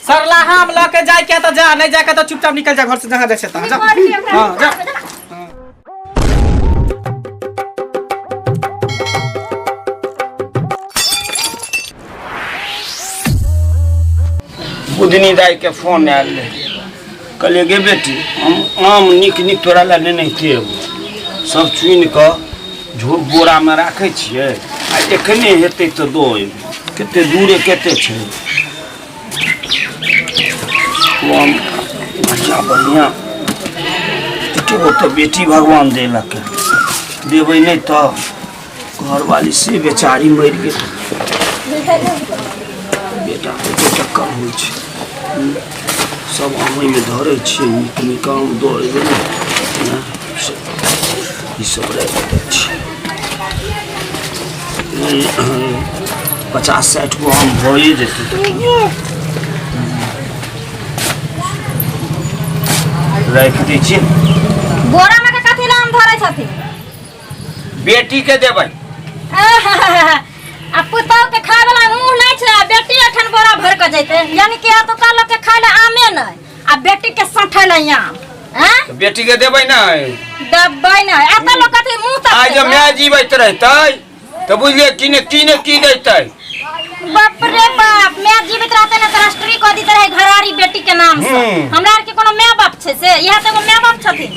सरलाहा हम लऽ के जाय के तऽ जा, नहीं जाय के तऽ चुपचाप निकल जा घर से, जहाँ जाय छै तहाँ जा। हाँ जा। बुधनी दाई के फोन आयल रहे, कहलियै गे बेटी, हम आम नीक नीक तोरा लए नेने अयबो, सब चुनि कऽ झो बोरामे राखै छियै आ एखने हेतै तऽ दऽ अयबै। कते दूरे कते छै ओ आम बढ़िआँ बढ़िआँ। एकेगो तऽ बेटी भगवान देलक, देबै नहि तऽ घरवाली से बेचारी मरि गेल। बेटा के चक्कर होइ छै। सब आम ओहिमे धरै छियै, नीक नीक आम दऽ अयबै ने। से ई सब राखि दै छियै। 50-60 गो आम भए जेतै तऽ राखि दै छियै। बोरा में के कथी ला आम धरै छथिन? बेटी के देबै। आ पुतहु के खाय वाला मुंह नहीं छै, आ बेटी एखन बोरा भर के जैते, यानी कि एतुका लोग के खाय ले आमे नहीं आ बेटी के सठे ले आम। हैं? तऽ बेटी के देबै ने। देबै ने। एतऽ लोग कथी मुंह तक आइ जब माय जीवैत रहतै तऽ बुझलियै कि ने की ने की दैतै। बाप रे बाप, मैं जीवित रहते ना तो राष्ट्रीय कह देते रहे घरारी बेटी के नाम से। हमरा आर के कोनो माय बाप छै से? इएह तऽ एगो माय बाप छथिन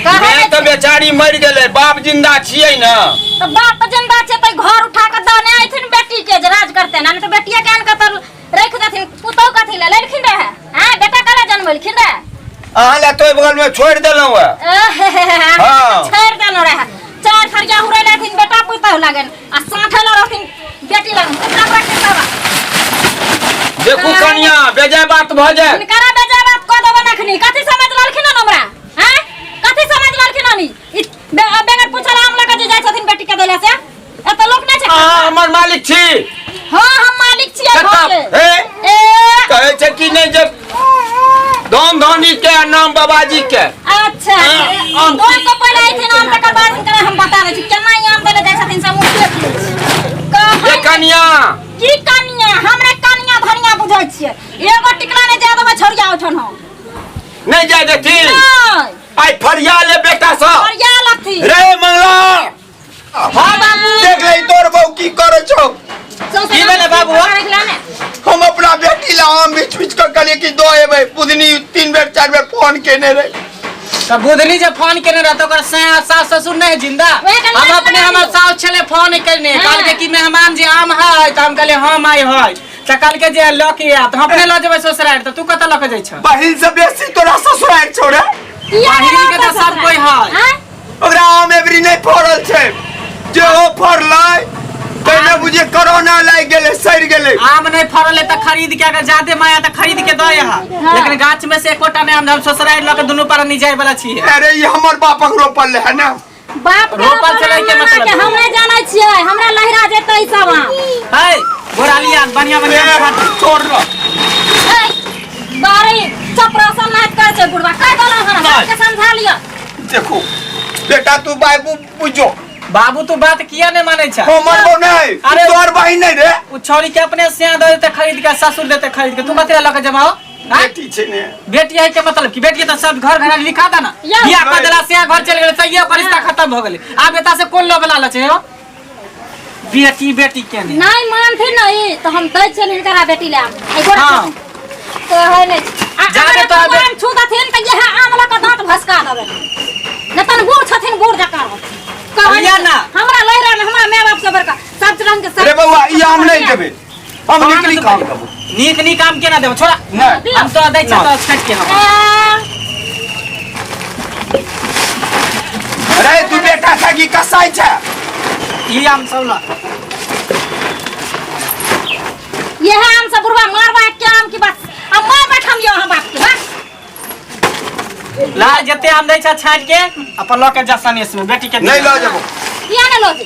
कहै माय नहि तऽ छै। बेचारी मरि गेलै, बाप जिंदा छियै ने। तऽ बाप जिंदा छै तऽ घर उठा के दने अयथिन बेटी के जे राज करते ना, नहीं तऽ बेटिया के आन के तऽ रख देथिन। पुतहु कथी ले लेलखिन रहे? हैं, बेटा कला जन्मेलखिन रहे? अहाँ लए तो बगल में छोड़ि देलहुँ हेँ। हाँ। छोड़ि देलहुँ रहे। चार फरिया हुरै लेथिन बेटा पुतहु लगन आ साठे ल रहथिन बेटी लगन। चुपचाप रख के सब। देखू कनिया, बेजाय बात भऽ जाय। हिनकरा बेजाय बात कऽ देबनि अखनी। कथी समझ लेलखिन हन हमरा? हैं, कथी समझ लेलखिन हन? ई बगैर पूछल आम लऽ के जे जाइ छथिन बेटी के दैला से, एतऽ लोक नहि छै। अहाँ हमर मालिक छी। हाँ, हम मालिक छियै कतऽ? घर के। हे? ए। कहै छै कि नहि जे धन धनी के आ नाम बाबाजी के। अच्छा। हाँ, आम। दो को पहिले अइथिन आम, तकर बाद हिनकरा हम बता दै छी केना ई आम देले जाइ छथिन से हम देख लै छी। ए कहै कनिया। की कनिया? हमरे कनिया धनिया बुझै छियै? एगो टिकला नहि जाय देबै छौड़िया ओहिठाम हम। नहि जाय देथिन? नहि। आइ फरिया ले बेटा सब। फरिया लथिन। रे मंगला। हाँ बाबू। देख ले तोर बहू की करे छौ। की भेलै बाबू? हम अपना बेटी ला आम बीच बीच के कहलिए कि दो एबै। बुधनी 3 बेर 4 बेर फोन केने रहे। तऽ बुधनी जे फोन केने रह तऽ ओकर सास ससुर नहीं जिंदा? वएह कनिया हम अपने के हमर बना सास छले फोन केने। हाँ। कहलकै कि मेहमान जे आम है, तऽ हम कहलियै हम आइ है, तऽ कहलकै जे लऽ के आयब, तऽ हम अपने लऽ जेबै ससुरारि, तऽ तू कतऽ लऽ के जाइ छह? बहिन से बेसी तोरा ससुरारि छौ रे। बहिन के तऽ सब कोइ है। आँय? ओकरा आम एबरी नहीं फड़ल छै, जे हो फड़लै तैमे बुझिए कोरोना लागि गेलै, सड़ि गेलै। आम नहीं फड़ल है तऽ खरीद के, अगर ज्यादे माया तऽ खरीद के दऽ यहाँ, लेकिन गाछ में से एकोटा नहीं आम। हम ससुरारि लऽ के दुनू पर नहीं जाय वाला छियै। अरे ई हमर बापक रोपल रहे ने। बाप के रोपल रोपल छलै के मामा मतलब? के हम नहीं जानै छियै, हमरा लहरा जेतै ई सब आम। है गोरालिया बढ़िया बढ़िया ए, खाती। छोड़ रह। ए, बारी चपरासन नाच करै छै बुढ़वा। कहि देलहुँ हन, सबके समझा लिअ। देखू बेटा, तू बाबू बुझो। बाबू, तू बात किया नहीं मानै छ? हमर बहू नहीं। अरे- तोर बहिन नहीं रे। उ छौरी के अपने सिया दे देते खरीद के, ससुर देते खरीद के, तू कथी लऽ के जमाओ? आँय? बेटी छै ने। बेटी है के मतलब कि बेटी तऽ सब घर घर लिखा दा ना। या। बियाह कऽ देला सिया घर चलि गेलै, तैयो ओकर रिश्ता खत्म भऽ गेलै। आब एतऽ से कोन लोभ लालच है हो? बेटी बेटी के नहीं नहीं मानथिन नहीं तो हम दै छियनि हिनकरा बेटी ले आम। एहि गोरा हाँ। कहै नहि छै। आ जाबे अगर तोरा तू आम छू देथिन तऽ इएह आम लऽ कऽ दाँत भसका देबै। नहि तहन बूढ़ छथिन, बूढ़ जकाँ रहथिन। कहै लिअ नहि ना। छै। हमरा लहिरा मे हमरा माय बाप से बड़का सब रंग के सब। रे बौआ, ई आम नहीं देबै हम, नीक नीक आम देबो। नीक नीक आम केना देबो? छोड़ा। नहि। हम तो दै छ तऽ छाँटि के हम। ए, रे तू बेटा छै कि कसाई छै? ई आम सब लऽ यह आम से बुढ़वा मारवा के आम की बात अब मैं बैठम यो हम बाप के बस। ला, जते आम दै छ छाँटि के अपन लऽ के जा सनेस में बेटी के। नहीं लऽ जेबो। किया ने लो जी?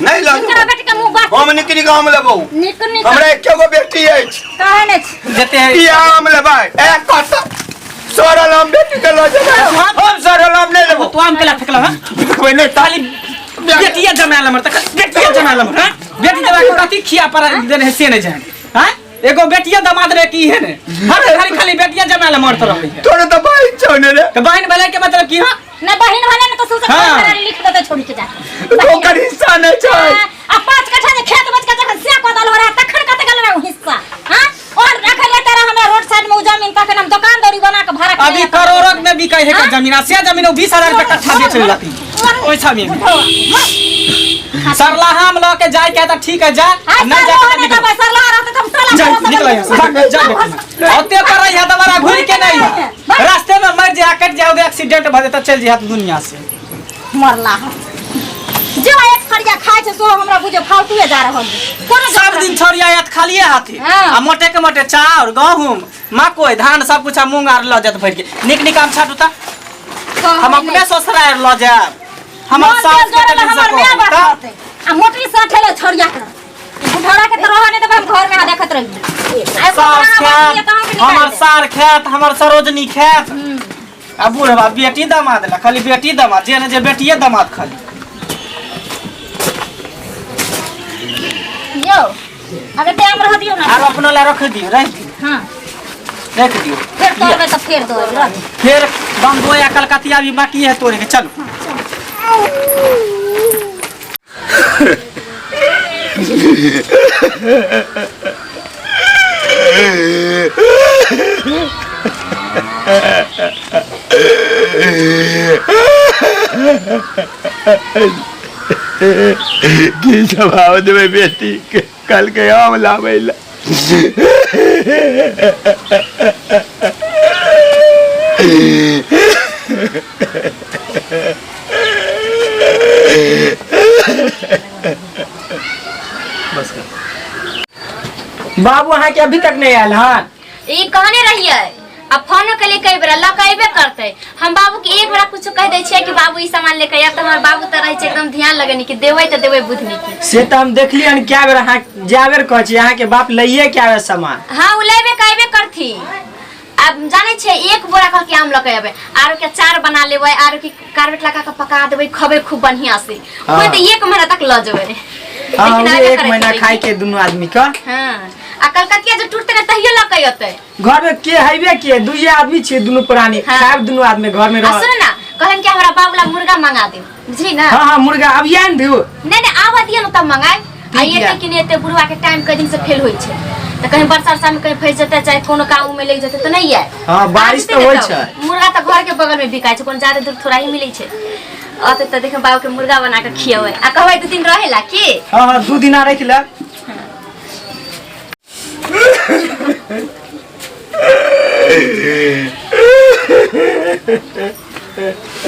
नहीं लऽ हिनकरा जेबो। बेटी के मुंह बात। हम नीक नीक आम लेबो। निक निक। हमरा एके गो बेटी अछि। कहै नहि छै। जते है। ई आम लेबै एक कत सड़ल आम बेटी के लऽ जेबै। हम सड़ल आम नहीं लेबो। तू आम केला फेकलह हँ? फेकबै नहीं। ताली बेटिया जमायल हमर, तऽ बेटिया जमायल हमर। हँ, बेटी जमा के कथी खिया पर देने है से नहीं जाने। हँ, एगो बेटिया दमाद रहे की है ने हर खाली खाली बेटिया जमाए ला मरत रहै है। तोरे तऽ बहिन छौ ने रे। तऽ बहिन भेलै के मतलब की हाँ? ना बहिन वाला ने तो सोचे हाँ। घरारी लिख देते छोड़ी के जाके। तो ओकर हिस्सा नहीं छै। हाँ, आ 5 कट्ठा जे खेत बच के जखन से कोदल हो रहा तखन कत गेल रहा हिस्सा? हां, और रखल लेते रहा हमरा रोड साइड में उ जमीन, तखन हम दुकान दौरी बना के भाड़ा अभी करोड़ों में बिकै है के जमीन, आ से जमीन 20,000 रुपया कट्ठा बेच लेलक ओइ जमीन। सरलाहा में लऽ के जाय के तऽ ठीक है जा, नहीं जाय के तऽ निकल। जा निकल यहाँ से, भाग, जा बेटी। ओते पर रही है दोबारा घुर के नहीं है, रास्ते में मर जा, कट जाओ, एक्सीडेंट भ जेतै, चल जिहा दुनिया से। मरला है जो एक फरिया खाय छै सो हमरा बुझे फालतूए जा रहल है। कोनो सब दिन छोड़िया आयत खालिए हाथी। हाँ। आ मोटे के मोटे चाउर गहूम मकई धान सब कुछ आ मूंग आर लऽ जायत भरि के। नीक नीक आम छाटू तऽ हम अपने ससुरा आर लऽ जायब। हमर मोन सास तेल के जोड़ल तनी हमर से माय कहू बाप तऽ। रहतै। आ मोटरी से ठेले छोड़िया के बुढ़ारा के तऽ रहऽ नहि देबै, हम घर में आ देखत रही। आ एगो सास बुढ़ारा बाप खायत ये तऽ अहाँके निकालि हमर देब। सार खायत, हमर सरोजनी खायत। आ बूढ़वा बेटी दमाद ला खाली बेटी दमाद, जे ने जे बेटिए दमाद खाली। यौ अगर ते आम रह दियौ ना। आर अपनो ला रख दियौ, रख दियौ। हां रख दियौ। फेर तोड़बै तऽ फेर दो रह दियौ। फिर बम्बई या कलकतिया भी बाकी है तोड़े के। चलो की जवाब देबै बेटी के? कल के आम लाबै ला। बाबू अहाँ के अभी तक नहीं आयल हन? ई कहने रहियै आ फोनो के लिए कई बेरा लऽ के अयबे करतै। हम बाबू के एक बेरा कुछ कह दै छियै कि बाबू ई सामान लेके आयब तऽ हमर बाबू तऽ रहै छै एकदम ध्यान लगेने कि देबै तऽ देबै बुधनी के। से तऽ हम देखलियन कए बेर, अहाँ जए बेर कहै छी अहाँ के बाप लइए के आवे सामान। हाँ उ लेबे के अयबे करथिन। आब जानै छियै एक बोरा कहलकै आम लऽ के अयबै, आरो के अचार बना लेबै, आरो के कार्बेट लगा के पका देबै, खबै खूब बढ़िया से। हाँ। कोई तऽ एक महीना तक लऽ जेबै। हाँ, लेकिन उहे अयबे एक करैत महीना हेबै। खाय के दुनू आदमी के। हाँ, आ कलकतिया जे टूटतै ने तहियो लऽ के अयतै। घर में के हैबे के दुइये आदमी छियै दुनू प्राणी। हाँ। खायब दुनू आदमी घर में आ रह। सुन ना, कहलन कि हमरा बाबू ला मुर्गा मंगा दे, बुझली ना? हाँ हाँ मुर्गा अब आन दियो। नहीं नहीं आवा दियो ना तब मंगाए। आ ठीक एते या। कि नहीं एते बुढ़वा के टाइम कई दिन से फेल होई छै, त कहीं बरसा उरसा में कहीं फंस जेतै, चाहे कोनो काम में लग जेतै त नहीं आए। हाँ, बारिश आ जेतै तऽ ने होइ तब। छै। मुर्गा त घर के बगल में बिकाय छै, कोनो ज्यादा दूर थोड़ा ही मिलै छै। अते त देख बाबू के मुर्गा बना के खियेबै आ कहबै 2 दिन रहेला की। हाँ हाँ 2 दिन रख ले।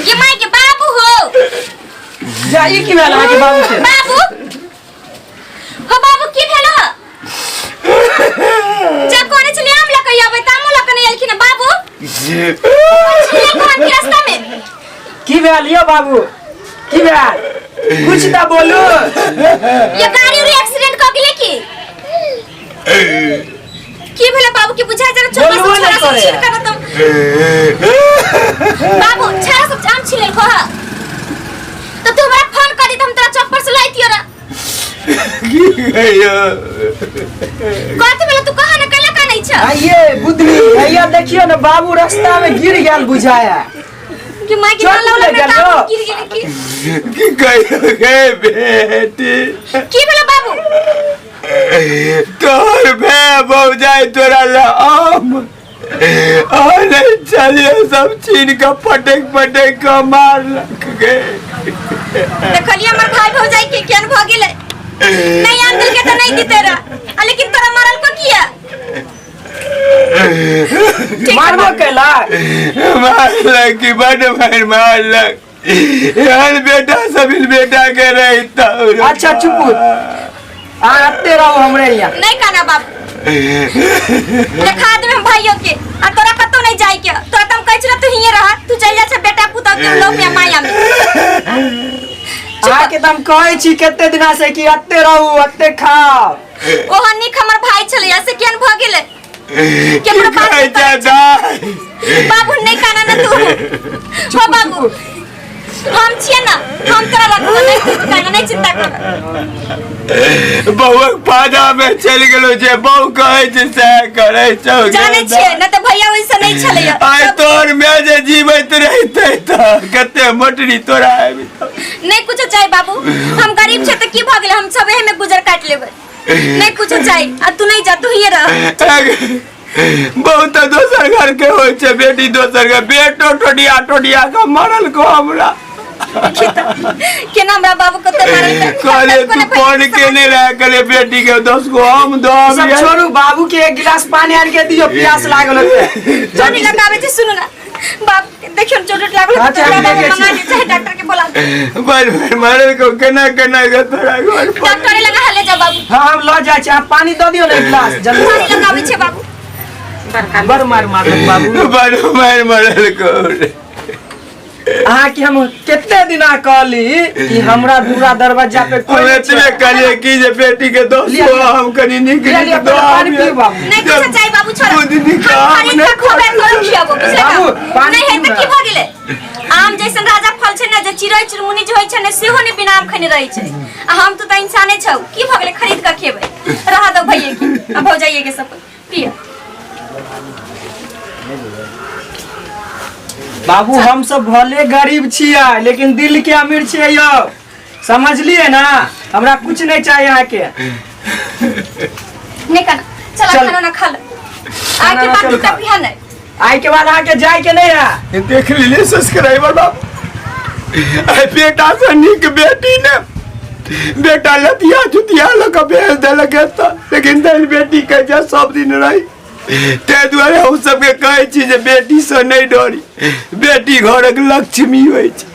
ये माई के बाबू हो। जा ई की भेल अहाँ के बाबू के? बाबू हो, बाबू की भेल हो? जब कोने छली आम लऽ के अबै त आमो लऽ के नहि एलखिन बाबू। छलियै कोन के रास्ता में? की भेल यौ बाबू, की भेल? कुछ तऽ बोलू। ये गाड़ी उड़ी एक्सीडेंट क गेलै की? की भेलै बाबू के बुझाय जरा छोटा बोलबो सब नहि छोरा सब करैया। छीन के तुम। बाबू छोरा सब आम छिलेल को त तू हमरा फोन करी त हम तोरा चौक पर से लाइतियो रे। की कहियो? कथी भेलै तू कहा ने कैला का नहीं छ? आइए बुधनी भैया देखियो ना बाबू रास्ता में गिर गेल बुझाया। कि माई के चोट नाला वाला लग में गेल बाबू यौ। गिर गेल की? की कहियो गे बेटी? की भेलै बाबू? तोहर भाय भौजाई तोरा ला आम आने चलिए सब छीन के पटक पटक के मारलक गे। देखलिए हमर भाई भौजाई के केहन भ गेलै। नहीं आन देलकै त नहीं दिते रह, आ लेकिन तोरा मारल को किया? मारबो कैलक? मारलक की बड मार मारलक। एहन बेटा सब बेटा के रहिता। अच्छा चुप आ अत्ते रहो हमरे यहाँ। नहीं काना बाप देखा देबे हम भाइयों के, आ तोरा कतौ नहीं जाय के। तोरा त हम कहै छियौ तू हिये रह, तू चलि जा छै बेटा पुतहु के लोभ में माया में। अहाँ के त हम कहै छी कते दिना से कि अत्ते रहू अत्ते खाओ। ओहो नीक हमर भाई छलैया से केहन भ गेलै? की केकरो बात कहै नहि छै करै छै। दाइ? बाबू नहीं काना ना तू। हो बाबू हम छियै ना, हम तोरा रखबो, नहीं कुछ कहना, नहीं चिंता कर। बउक फायदा में चलि गेलो जे बहू कहै छै सएह करै छौ जानै छियै ना तऽ भैया ओइसे नहीं छलैया। आइ तोर में जे जीवैत रहितै तऽ कते मोटरी तोरा आबितौ। नहीं कुछ चाही बाबू, हम गरीब छे तऽ की भऽ गेलै, हम सब एहे में गुजर काटि लेबै। नहीं कुछ चाही, आ तू नहीं जा, तू हिये रह। बहुत तऽ दोसर घर के होइ छै बेटी, दोसर के बेटो टोडिया टोडिया के मरल को हमरा। देखी तऽ केना हमरा बाबू कते मारल। कहले तू फोन केने रहे, कहले बेटी के 10 गो आम दऽ। सब छोड़ू, बाबू के एक गिलास पानी आन के दियौ, प्यास लागल होतै। पानी लगाबै छै। सुनू ना बाप, देखियौ चोट उट लागल अच्छा, होतै, हम बाबू देखै मंगा छी। दे, चाहे डॉक्टर के बोला दे। बड़ बड़ मरल को केना केना के तोरा घर पर। डॉक्टरे लगा ले जा बाबू। हाँ, हम लऽ जाइ छी, अहाँ पानी दऽ दियौ ने एक गिलास जल्दी। पानी लगाबै छै बाबू। बड़ मार मारलक बाबू। बड़ मार मरल को। अहाँ के हम कते दिना कहली कि हमरा दूरा दरवाजा पे कोई हम नहीं एतबे छै। कहलियै कि जे बेटी के 10 लिअ, गो लिअ। आम कनि नीक लिअ, नीक लिअ, दऽ पहिले पानी आबियै। पीउ बाबू। नहीं कुछ चाही बाबू, छोड़। दूध नीक हम आम खरीद नहि के खोबे तोरो खियाबो, बुझले बाबू, ना? पानी नहीं है पीउ तऽ ना। की भऽ गेलै? आम जैसन राजा फल छै ने, जे चिड़ै चुनमुनी जे होइ छै ने, सेहो ने बिना आम खैने रहै छै, आ हम तो तऽ इंसाने छौ। की भऽ गेलै खरीद के खेबै? रह दो भैये के आ भौजाइये के, सब पिय। बाबू, हम सब भले गरीब छियै लेकिन दिल के अमीर छियै यौ, समझलिए ना? हमरा कुछ नहीं चाहिए अहाँके। नहीं करना, चल। चल। खाना ना खा ले, आइ के खाना बाद चल तू खा। पिया नहीं। आइ के बाद अहाँके जाय के नहीं है। देख लेलियै सब्सक्राइबर बाबू, आइ बेटा से नीक बेटी ने। बेटा लतिया जुतिया लऽ कऽ भेज देलक एतऽ, लेकिन तहन बेटी कहै छै सब दिन रही। ताहि दुआरे हम सबके कहै छी जे बेटीसँ नहि डरी, बेटी घरक लक्ष्मी होइ छै।